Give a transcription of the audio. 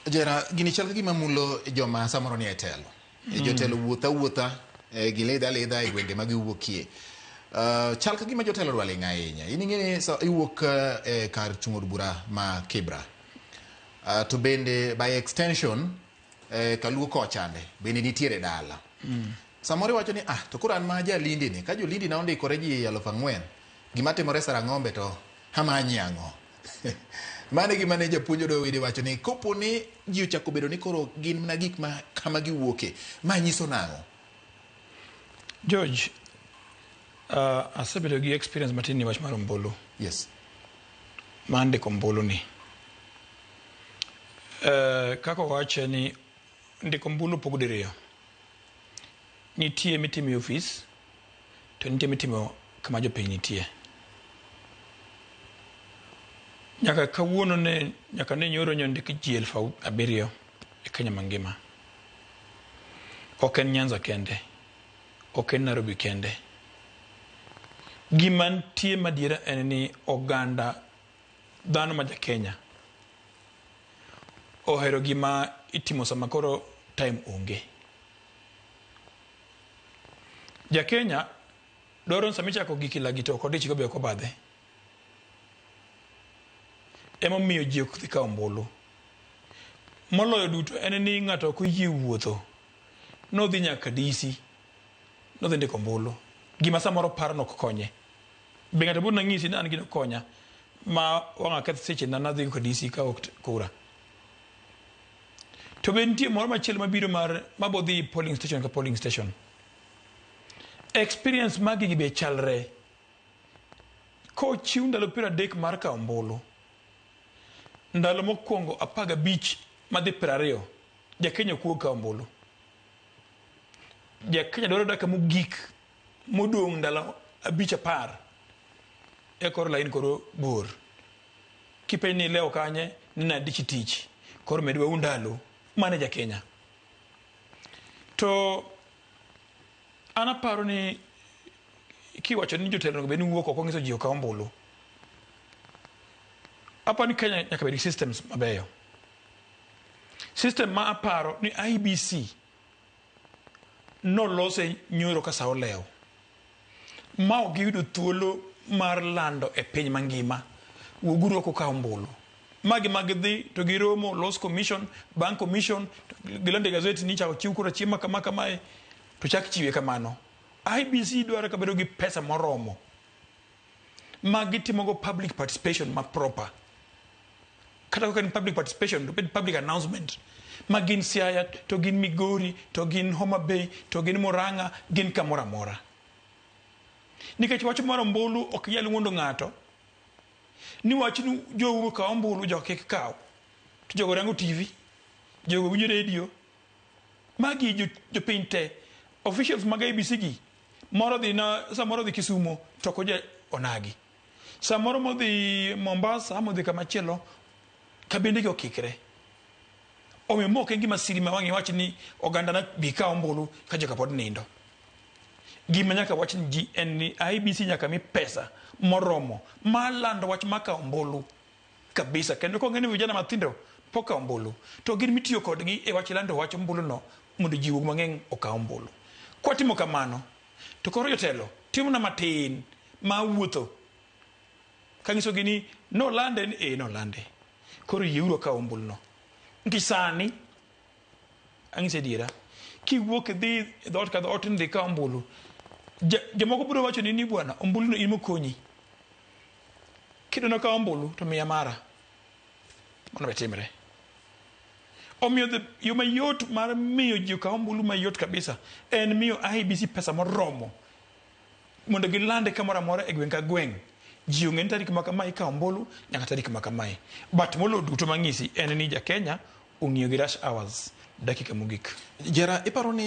Jera, gini chal ka gima mulo joma samoro ni e telo. Jotelo wuotho awuotha, gilidho alidha e gwenge ma giwuokie. Chal ka gima jotelo dwa ling' ahinya. In ing'e ni iwuok e kar chung' od bura ma Kibra. To bende by extension Kaluo kochande bende nitiere dala. Samoro iwacho ni to koro an ma jalindi ni, ka jolindi na ondikore ji 4,000, gima timore Sarang'ombe to amanyi ang'o? Mano e gima ne japuonj Odoyo Wede wacho ni kopo ni ji ochako bedo ni koro gin mana gik ma kama giwuoke, ma nyiso nang'o? George, asebedo gi experience matin ni wach mar ombulu. Yes. Mar ndiko ombulu ni. Kaka owache ni ndiko ombulu opog diriyo. Nitie mitimo e ofis to nitie mitimo kama jopiny nitie. Nyaka kawuono ne nyaka ne nyoro nyo ndik ji 7,000 e Kenya mangima. Ok en Nyanza kende, ok en Nairobi kende. Gima nitie madiera en ni oganda dhano ma ja Kenya ohero gima itimo sama koro time onge. Ja Kenya dwaro ni sama ichako gik ilagi to ok odich go be ok obadhe. Emomiyo ji ok dhi kawo ombulu. Moloyo duto en ni ng'ato ok oyie wuotho. Nodhi nyaka DC, nodhi ndiko ombulu. Gima samoro paro nok konye. Be ng'ato biro nang'isi ni an gino konya ma wang' aketh seche na nadhi go DC kawo kura. To be nitie moro machielo mabiro mar mabodhi polling station ka polling station. Experience mag gigi be chalre. Kochiw ndalo 30 mar kawo ombulu, ndalo mokwongo 15 madhi 20, Jakenya ok wuog kawo ombulu. Jakenya dwaro dakika mogik modong' ndalo 5 10 e koro lain koro bor. Kipenj ni ilewo kanye, ni nadich tich, koro medwa u ndalo. Mano e Jakenya. To an aparo ni kiwacho ni jotelo onego bed ni wuok oko nyiso ji okaw ombulu. Aparo ni Kenya nyaka bed gi systems mabeyo. System ma aparo ni IEBC nolose nyoro ka sa olewo ma ok giyudo thuolo mar lando e piny mangima wuoguru oko ukaw ombulu. Ma gima gidhi to giromo los commission, bang' commission gilando e gazet ni ichako chiw kura chieng' ma kama kamae to chak chiwe kamano. IEBC dwaro ka bedo gi pesa moromo ma gitimogo public participation ma proper. Kata kaka en public participation to bed public announcement ma gin Siaya to gin Migori to gin Homa Bay to gin Murang'a gin kamoro amora. Nikech wach mar ombulu ok inyal wuondo ng'ato ni wach ni jou okaw ombulu jogo kik kaw. To jogo rango TV, jogo winjo radio. Magi jopiny te. Officials mag IEBC gi moro dhi na samoro dhi Kisumo to ok oja onagi. Samoro modhi Mombasa ama odhi kama chielo kabinde gi okikre. Omiyo ma ok en gima siri ma wang' iwach ni oganda na bi kaw ombulu ka joka pod nindo. Gima nyaka wach ni ji en ni IEBC nyaka mi pesa moromo mar lando wach mar kawo ombulu kabisa. Kendo kong'e ni vijana mathindo pok kawo ombulu to gin mitiyo kodgi e wach lando wach ombulu no mondo ji wuog mang'eny okaw ombulu. Kwatimo kamano to koro jotelo timona matin ma wuotho kanyisogi ni nolande ni ee nolande. Koro yieuru akaw ombulu no. Nikech sani ang'isi adiera kiwuok idhi e dhoot ka dhoot ni dhi ikaw ombulu jomoko biro wacho ni ni bwana ombulu no in mokonyi. Kidwa kawo ombulu to miya mara. Mano be timre. Omiyo yo mayot mar miyo ji okaw ombulu mayot kabisa en miyo IEBC pesa moromo mondo gilande kamoro amora e gweng' ka gweng'. Ji ong'e ni tarik ma kamae ikawo ombulu nyaka tarik ma kamae. But moloyo duto mang'isi en ni ja Kenya ong'iyo gi rush hours dakika mogik. Jera, iparo ni